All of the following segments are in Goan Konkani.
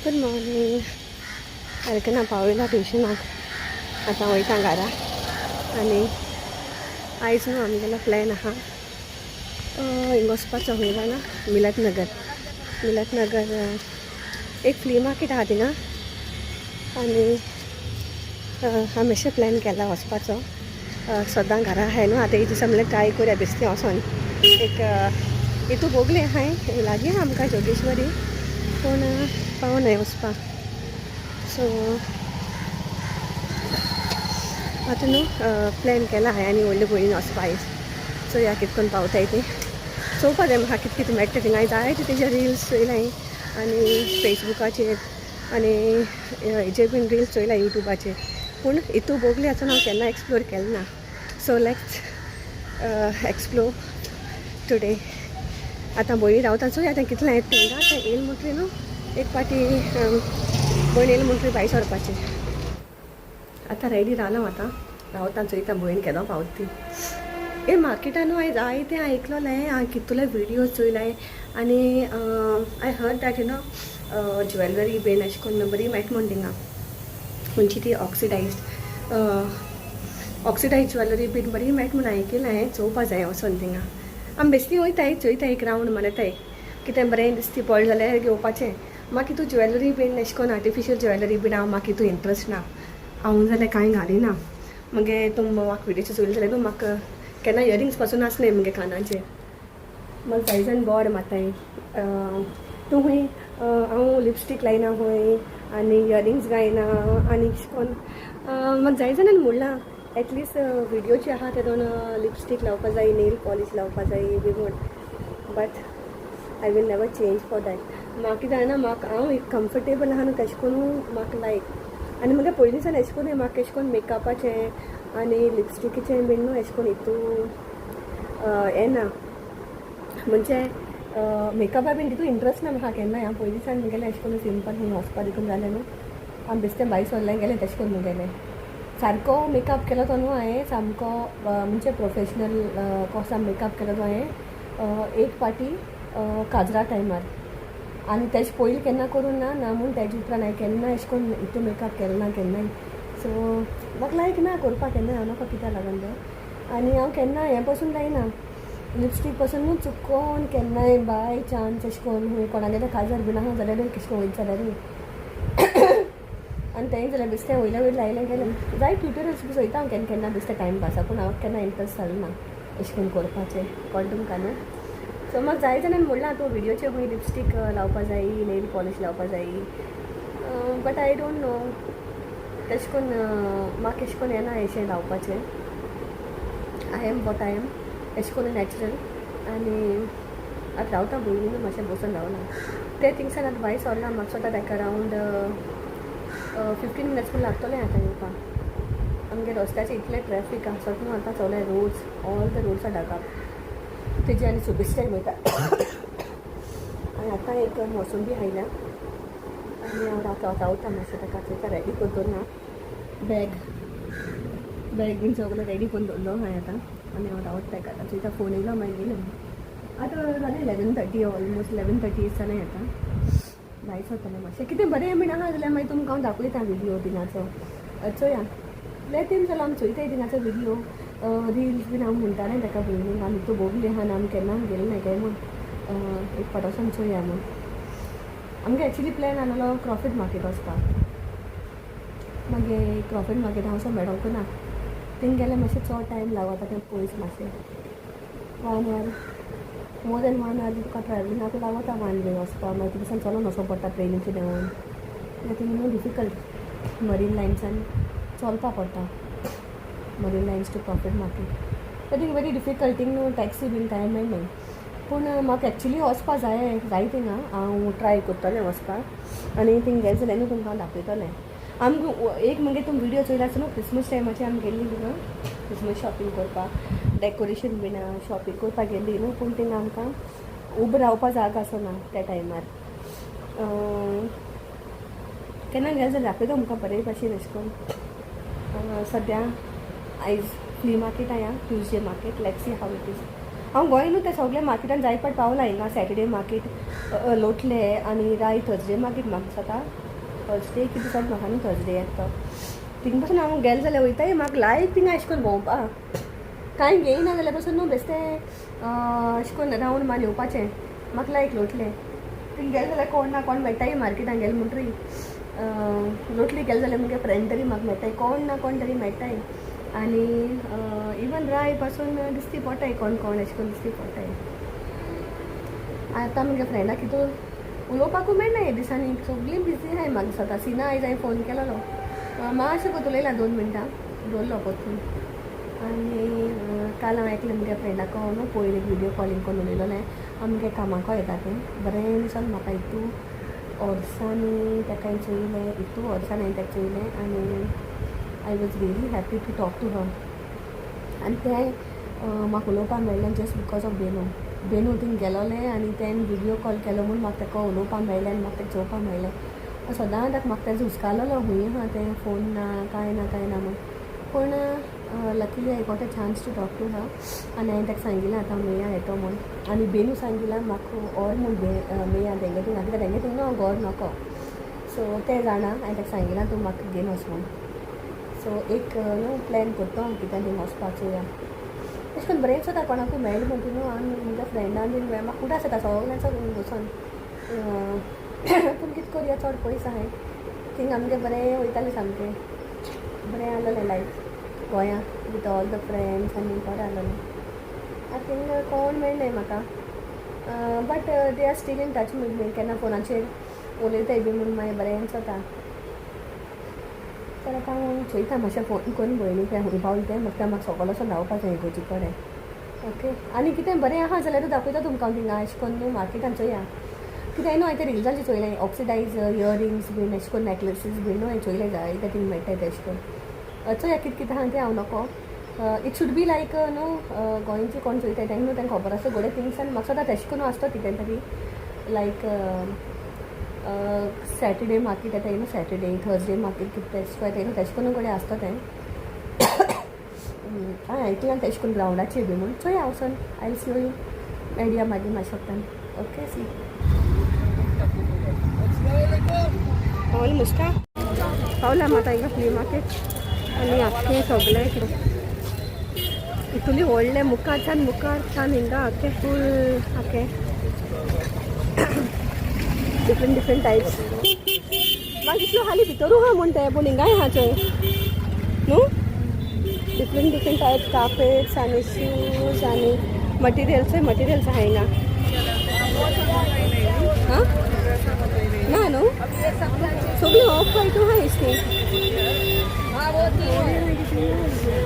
Good morning. सारकें ना पावयला ट्युशनाक. आतां वयता घरा. आनी आयज न्हू आमगेलो प्लॅन आहा हिंग वचपाचो. खंय जाणा? मिलत नगर. मिलत नगर एक फ्ली मार्केट आहा थिंगा आनी आमी अशें प्लॅन केला वचपाचो. सदां घरा आहाय न्हू, आतां एक दिसा म्हणल्यार ट्राय करुया बेश्टें वचोन एक. हितू बोगले आहाय, लागीं आहा आमकां जोगेश्वरी, पूण पावनाय वचपाक. सो आतां न्हू प्लॅन केला हांवें आनी व्हडले भयणीन वचपा आयज. चोया कितें करून पावताय ती. चोवपा जाय म्हाका कितें कितें मेळटा थिंगा. जायते तेजे रिल्स चोयलाय आनी फेसबुकाचेर आनी हेजेर बीन रिल्स चोयला, युट्यूबाचेर, पूण हितू बोगले आसून हांव केन्ना एक्सप्लोर केलें ना. So let's explore today. आतां भयणी रावता, चोया आतां कितलें येता तेंकां. आतां येयल म्हणटरी न्हू एक पाटी भयण येयल म्हणटरी भायर सरपाचें. आतां रेडी रावलां, आतां रावता, चोयता भयण केदो पावता ती. हे मार्केटान न्हू हांवें जायतें आयकलोलें, हांवें कितले विडियोज चोयलाय आनी I heard that jewellery बीन अशें करून बरी मेळटा म्हण थिंगा. खंयची ती ऑक्सिडायज्ड ऑक्सिडायज ज्वेलरी बीन बरी मेळटा म्हूण आयकिलां हांवें. चोवपा जाय वचोन थिंगा. आमी बेश्टी वयताय, चोयताय, एक रावंड मारताय. कितें बरें दिसती पडलें जाल्यार घेवपाचें. म्हाका हितू ज्वेलरी बीन अशें करून आर्टिफिशियल ज्वेलरी बीन हांव म्हाका हितू इंट्रस्ट ना. हांव जाल्यार कांय घालिना. मगे तुम म्हाका विडियोचेर चोयलें जाल्यार म्हाका केन्ना इयरिंग्स पासून आसनाय मुगे कानाचेर. म्हाका जाय जाण बोड माताय तूं खंय. हांव लिपस्टीक लायना खंय आनी इयरिंग्स घायना आनी अशें करून म्हाका जाय जाणांनी म्हणलां, एटलिस्ट विडियोचे आहा ते दोन लिपस्टीक लावपा जाय, नेल पॉलिश लावपा जाय बी म्हूण, but I will never change for that. म्हाका कितें जाणा, म्हाका हांव एक कम्फर्टेबल आहा न्हू तेशें करून म्हाका लायक. आनी म्हाका पयलींच्यान एशें करून म्हाका एशें करून मेकअपाचें आनी लिपस्टिकीचें बीन न्हू एशें करून हितू येना. म्हणजे मेकअपा बीन तितू इंट्रस्ट ना म्हाका केन्नाय. हांव पयलींच्यान मुगेलें एशें करून सिंपल खंय वचपा देखून जालें न्हू, हांव बेश्टें भायर सरलें गेलें, तेशें करून मुगेलें सारको मेकअप केलो तो न्हू हांवें सामको, म्हणजे प्रोफेशनल कसो मेकअप केलो तो हांवें एक पाटी काजरा टायमार आनी तेजे पयलीं केन्ना करूं ना ना म्हूण तेजे उपरांत हांवें केन्ना एशें करून हितू मेकअप केलो ना केन्नाय. सो म्हाका लायक ना करपाक केन्नाय. हांव नाका कित्याक लागून तें. आनी हांव केन्ना हें पसून लायना, लिपस्टीक पसून न्हू. चुकोन केन्नाय बाय चान्स एशें करून खंय कोणागेले काजार बीन आहा जाल्यार कशें करून वयता जाल्यारूय आनी तेंय जाल्यार बेश्टें वयल्या वयर लायलें गेलें. जाय ट्युटोरियल्स बी चोयता हांव केन्ना केन्ना बेश्टें टायम पासाक, पूण हांव केन्ना इंट्रस्ट जालो ना एशें करून करपाचें. कळ्ळें तुमकां न्हू? सो म्हाका जाय जाणांनी म्हणलां तूं विडियोचेर खंय लिपस्टीक लावपा जाय, नेल पॉलिश लावपा जाय, but I don't know. तेशें करून म्हाका एशें करून येना एशें लावपाचें. I am what I am, एशें करून नॅचरल. आनी आतां रावता भयणीन मातशें बसून रावलां तें थिंगसान. आतां भायर सरलां. म्हाका दिसता ताका अरावंड 15 मिनट्स पूण लागतलें आतां येवपाक. आमगे रस्त्याचेर इतलें ट्रॅफीक आसत न्हू आतां सगळे roads, all the roads are dug up. तेजी आनी सुबेज वयता. आनी आतां एक मोसंबी आयल्या आनी हांव रावता रावता मातशें ताका चोयता. रेडी करून दवरना बॅग, बॅग बीन सगळें रेडी करून दवरलो हांवें आतां आनी हांव रावता ताका. आतां चोयता, फोन येयलो मागीर येयलें. आतां जालें 11:30, ऑलमोस्ट 11:30 जालें. आतां भायर सरतलें मातशें. कितें बरें बीन आहा जाल्यार मागीर तुमकां हांव दाखयता विडियो थिंगाचो. चोया, कितले तेंप जालो आमी चोयताय थिंगाचो विडियो, रिल्स बीन. हांव म्हणटालें ताका भयणीक, आमी तूं बोगली आहा आनी आमी केन्ना गेले ना काय म्हूण, एक फावट वचोन चोया म्हूण. आमगे एक्चुली प्लॅन आसलेलो क्रॉफर्ड मार्केट वचपाक. मागीर क्रॉफर्ड मार्केट हांव असो मेळोंक ना. थिंग गेल्यार मातशें चड टायम लागता. तें पयस मातशें, one hour, more than one hour तुका ट्रॅवलिंगाक लागता वन वे वचपाक. मागीर थिंगसान चलोन वचोंक पडटा ट्रेनीचे देंवोन. मागीर थिंग न्हू डिफिकल्ट, मरीन लायन्सान चलपा पडटा, Marine Lines to Crawford Market. Thing very difficult. Thing न्हू टॅक्सी बीन कांय मेळनाय. पूण म्हाका एक्चुली वचपा जाय जाय थिंगा. हांव ट्राय करतलें वचपाक आनी थिंग गेलें जाल्यार न्हू तुमकां हांव दाखयतलें. आमकां एक मागीर तुमी विडियो चोयला आसता न्हू, क्रिसमस टायमाचेर आमी गेल्ली थिंगा क्रिसमस शॉपिंग करपाक, डेकोरेशन बीन शॉपिंग करपाक गेल्ली न्हू. पूण थिंगा आमकां उबो रावपा जागा आसना त्या टायमार. केन्ना गेलें जाल्यार दाखयता तुमकां बरे भाशेन अशें करून. सद्या आयज फ्ली मार्केट आया, Tuesday market. Let's see how it is. हांव गोंय न्हू त्या सगल्या मार्केटान जाय पाट पावलां. हिंगा सॅटर्डे मार्केट लोटले आनी राय थर्सडे मागीर म्हाका दिसता थर्सडे कितें दिसता म्हाका न्हू थर्सडे येता तो थिंग पासून हांव गेलें जाल्यार वयताय म्हाका लायक थिंगा अशें करून भोंवपा कांय घेयना जाल्यार पासून न्हू बेश्टें अशें करून रावंड मारून येवपाचें म्हाका लायक लोटलें. थिंग गेलें जाल्यार कोण ना कोण मेळटाय मार्केटान गेलें म्हणटरी लोटली गेलें जाल्यार मुगे फ्रेंड तरी म्हाका मेळटाय कोण ना कोण तरी मेळटाय आनी इवन राय पासून दिसती पोटाय कोण कोण अशें करून दिसती पोटाय. आतां मुगे फ्रेंडा कितू उलोवपाकूय मेळना हे दिसांनी सगळीं बिजी आहाय म्हाका दिसता. सिना आयज हांवें फोन केलोलो मातशें कोत उलयलां 2 मिनटां दवरलो परतून. आनी काल हांव एकलें मुगे फ्रेंडाक न्हू पयर एक विडियो कॉलिंग करून उलयलोलें आमगे कामाको येता तें बरें दिसोन म्हाका इतू वर्सांनी ताका हांवें चोयलें इतू वर्सांनी हांवें ताका चोयलें आनी I was really happy to talk to her. आनी तें म्हाका उलोवपाक मेळ्ळें just because of Benu. Benu thing गेलोलें आनी तें विडियो कॉल केलो म्हूण म्हाका ताका उलोवपाक मेळ्ळें आनी म्हाका ताका चोवपाक मेळ्ळें. सदां ताका म्हाका तेजो हुस्कालोलो खूंय आहा तें फोन ना कांय ना कांय ना म्हूण पूण luckily I got a chance to talk to her. आनी हांवें ताका सांगिलां आतां मेया येतो म्हूण आनी बेनू सांगिलां म्हाका ऑर म्हूण मेया तेंगे थिंगा कित्याक तेंगे थिंगा हांव गोर नको सो तें जाणा हांवें ताका सांगिलां तूं म्हाका घेवन वच म्हूण. सो एक न्हू प्लॅन करता हांव कित्याक थिंगा वचपाक चोया अशें करून बरें जाता कोणाकूय मेळ्ळें म्हणटा न्हू आनी म्हज्या फ्रेंडान बीन म्हाका कुडास येता सगळ्यांचो वचोन पूण कितें करुया चड पयस आहाय थिंग आमगें बरें वयतालें सामकें बरें आसलेलें लायफ गोंया विथ ऑल the friends आनी बरें आसलेलें. आतां थिंग कोण मेळनाय म्हाका but they are still in touch with me केन्ना फोनाचेर उलयताय बी म्हूण मागीर बरें जाता. तर आतां हांव चोयता मातशें फोन करून भयणीक खंय पावलें तें म्हाका म्हाका सगळो वचोन धांवपाक जाय इगोर्जी कडेन. ओके आनी कितें बरें आहा जाल्यार दाखयता तुमकां हांव थिंगा अशें करून न्हू मार्केटान चोया कितें न्हू हांवें तें रिल्साचेर चोयलें ऑक्सिडायज इयरिंग्स बीन अशें करून नॅकलेसीस बीन न्हू हांवें चोयलें जाय तें थिंग मेळटाय तें अशें करून चोया कितें कितें आहा तें हांव नको. It should be लायक न्हू गोंयचे कोण चोयताय तांकां न्हू तांकां खबर आसा गोडे थिंग्स आनी म्हाका सदां तेशें करून आसता कितें तरी लायक सॅटर्डे मार्केट येता न्हू सॅटर्डे थर्सडे मार्केट कितें तेशें येता न्हू तेशें करून कडेन आसता तें हांवें आयकलां तेशें करून ग्रावंडाचेर बी म्हूण चोया वचोन I C you मेळया मागीर मातशें वखदान. ओके सी पावल मुस्का पावला मात हिंगा फ्ली मार्केट आनी आख्खें सगळें कितें इतुली व्हडलें मुखारच्यान मुखारच्यान हिंगा आख्खें फूल आख्खें डिफरंट डिफरंट टायप्स. म्हाका इतलो हाली भितरू आहा म्हूण तें पूण हिंगाय आहा चोय न्हू डिफरंट डिफरंट टायप्स कार्पेट्स आनी शूज आनी मटिरियल्सय मटिरियल्स आहा हिंगा. हां ना न्हू सगळीं ऑफ वायट आहा इसकी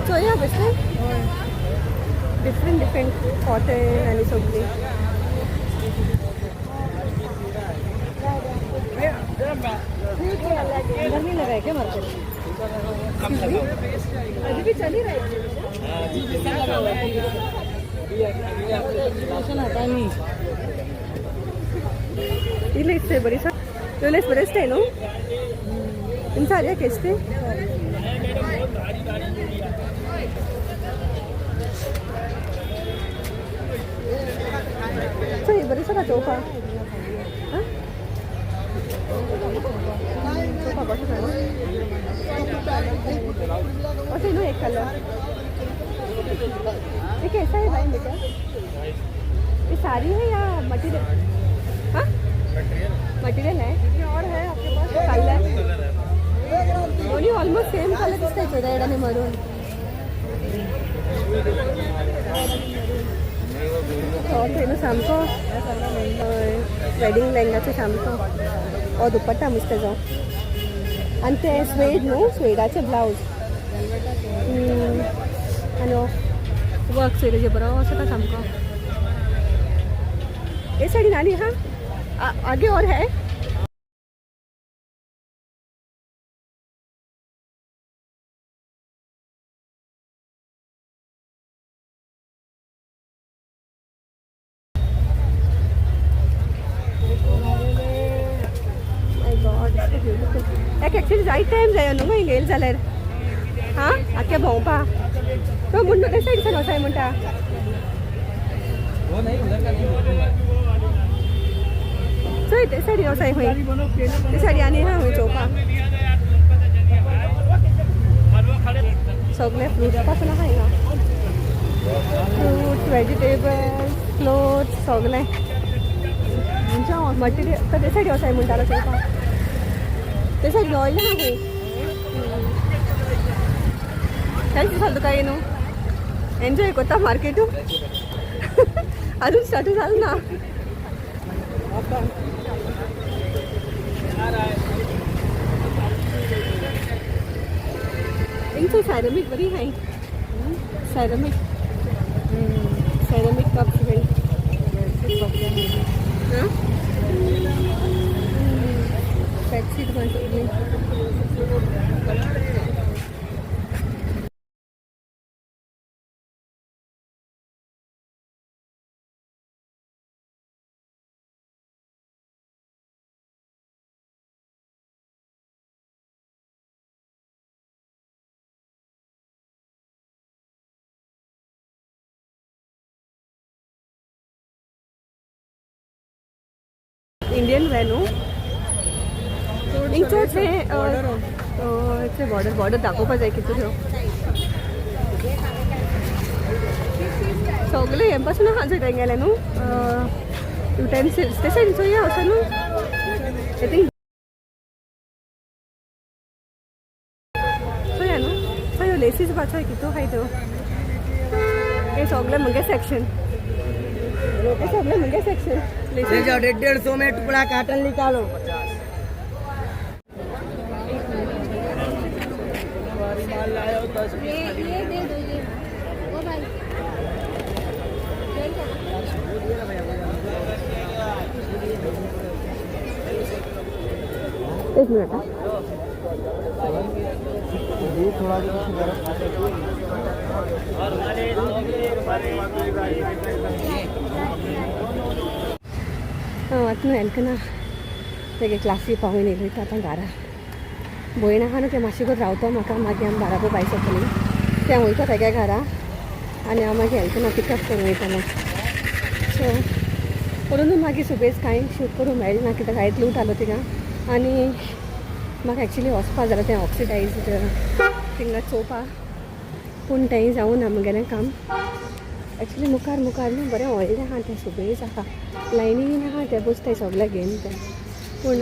चोया बेश्टें डिफरंट डिफरंट कॉटन आनी सगळीं. अंदर नहीं लगाए क्या मार्केट? अभी भी चल ही रहा है. आता नहीं इले इतले बरी इलेस बरेच न्हू तुमचं आले केसते. चल बरें सर चोवपा चोवपा कशें अशें न्हू एक कलर ये कैसा है भाई बेटा? ये साड़ी है या मटेरियल? हाँ मटेरियल है और है आपके पास कलर दोन्ही ऑलमोस्ट सेम कलर दिसताय रेड आणि मरून. हो थंय न्हू सामको वेडिंग लेहंगाचो सामको हो दुपट्टा मुस तेजो आनी ते स्वेड न्हू स्वेडाचे ब्लावज आनी वर्क स्वेडाचे बरो आसा सामको. हे साडी आनी हा आगे और है. My God, so beautiful. एक एक्चुअली रायट टायम जायो न्हू हिंगा येयले जाल्यार हां आख्या भोंवपा तो म्हूण ते सायडीसान वचाय म्हणटा. वो नहीं उधर का नहीं. चोय ते सायडीन वचाय खंय, ते सायडी आनी आहा खंय चोवपाक. सगळे फ्रुट्स पासून आहा हिंगा, फ्रुट्स, वेजिटेबल्स, क्लोथ्स सगळें. मटेरियल ते सायडी वचाय म्हणटालो चोवपाक. ते सायडीन व्हडलें ना खंय. कशें जालें तुका न्हू? एन्जॉय करता मार्केटू? अजून स्टार्ट जालें ना. इंगचो सॅरमीक बरी हाय, सॅरमीक, सॅरमीक कप्स बीन. हां, बेडशीट पण सगळी. इंडियन वे न्हू हिंग? चड बॉर्डर, बॉर्डर दाखोवपा जाय कितू त्यो सगळे हें पासून आहा चोय तेंगेलें न्हू युटेन्सिल्स. ते सायडीन चोया वचोन न्हू, I think चोया न्हू. चोय लेसीस बा, चोय कितू आहाय त्यो. हे सगळे मुगे सेक्शन, हे सगळे मुगे सेक्शन लेसीस. 150 में टुकड़ा काटन निकालो. ये दे दो, ये वो भाई. एक मिनिट हा. आतां न्हू एलकना तेगे क्लासी पावून येयली. आतां घरा भयण आहा न्हू, तें मातशें करून रावतो म्हाका, मागीर आमी बाराबर भायर सरतलीं. तें वयता तेगे घरा आनी हांव मागीर एलकना पिकअप करूं वयतलें. सो करून मागीर सुबेज कांय शूट करूंक मेळ्ळें ना, कित्याक आयज लूट आलो थिंगा आनी म्हाका एक्चुली वचपा जालें तें ऑक्सिडायज थिंगा चोवपा, पूण तेंय जावं ना म्हगेलें काम. एक्चुली मुखार मुखार न्हू बरें व्हडलें आहा तें, सुबेज आहा, लायनी आहा तें, बसताय सगळें घेवन तें. पूण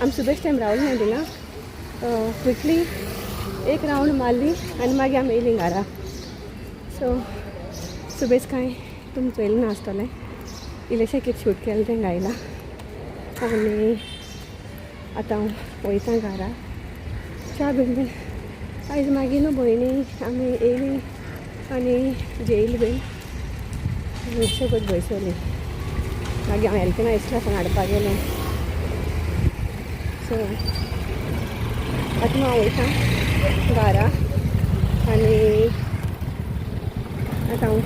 आमी सुबेज टायम रावलें ना थिंगा. क्विकली एक रावंड मारली आनी मागीर आमी येयलीं घरा. सो सुबेज कांय तुमी चोयलें ना आसतलें, इल्लेशें कितें शूट केलें तें गायलां आनी आतां हांव वयता घरा. च्या बीन बीन आयज मागीर न्हू भयणी आमी येयलीं आनी जेयली बीन आनी सगळीं बसली. मागीर हांव एलकेना इस्ला फोन हाडपाक गेलें. सो आतां हांव वयता घरा आनी आतां हांव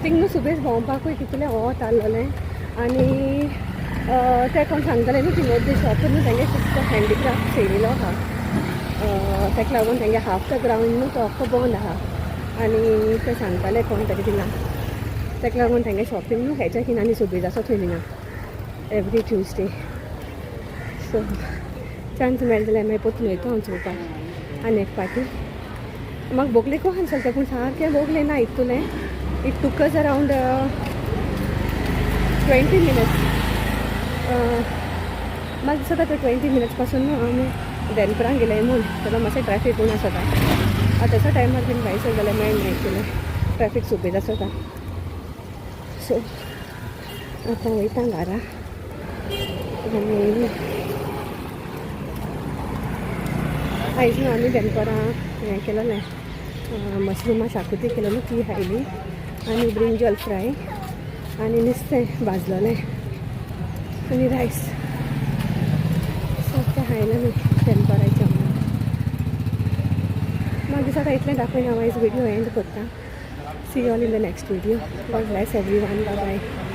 थिंग न्हू सुबेज भोंवपाकूय कितलें वत आहलोलें. आनी ते कोण सांगताले न्हू थिंग अर्दे शॉप न्हू तेंगे फक्त हँडिक्राफ्ट सेलीलो आहा, ताका लागून तेंगे हाफ the ground न्हू तो अख्खो बंद आहा. आनी ते सांगताले कोण तरी थिंगा, ताका लागून तेंगे शॉपिंग न्हू हेच्या खिणांनी सुबेज आसा थंय थिंगा एवरी ट्युजडे. सो चान्स मेळ्ळो जाल्यार मागीर परतून वयता हांव चोवपाक आनी एक पाटी. म्हाका बोगलेकूय आहा चलता, पूण सारकें बोगलें ना इतलें. It took us around 20 minutes. म्हाका दिसता ते 20 मिनट्स पासून न्हू आमी देनपरां गेले म्हूण, तेन्ना मातशें ट्रॅफीक उणें आसता. आतांच्या टायमार बीन भायर सर जाल्यार मेळना इतलें, ट्रॅफीक सुबेज आसता. सो आतां वयता घरा. आनी आयज न्हू आमी देनपरां हें केलेलें, मशरुमा शाकुती केलेली ती खायली आनी ब्रिंजल फ्राय आनी नुस्तें भाजलोलें आनी रायस, सो तें खायलें आमी दनपारां जेवणाक. म्हाका दिसता इतलें दाखयन हांव आयज व्हिडियो एंड करता. See all in the next video. God bless everyone. Bye.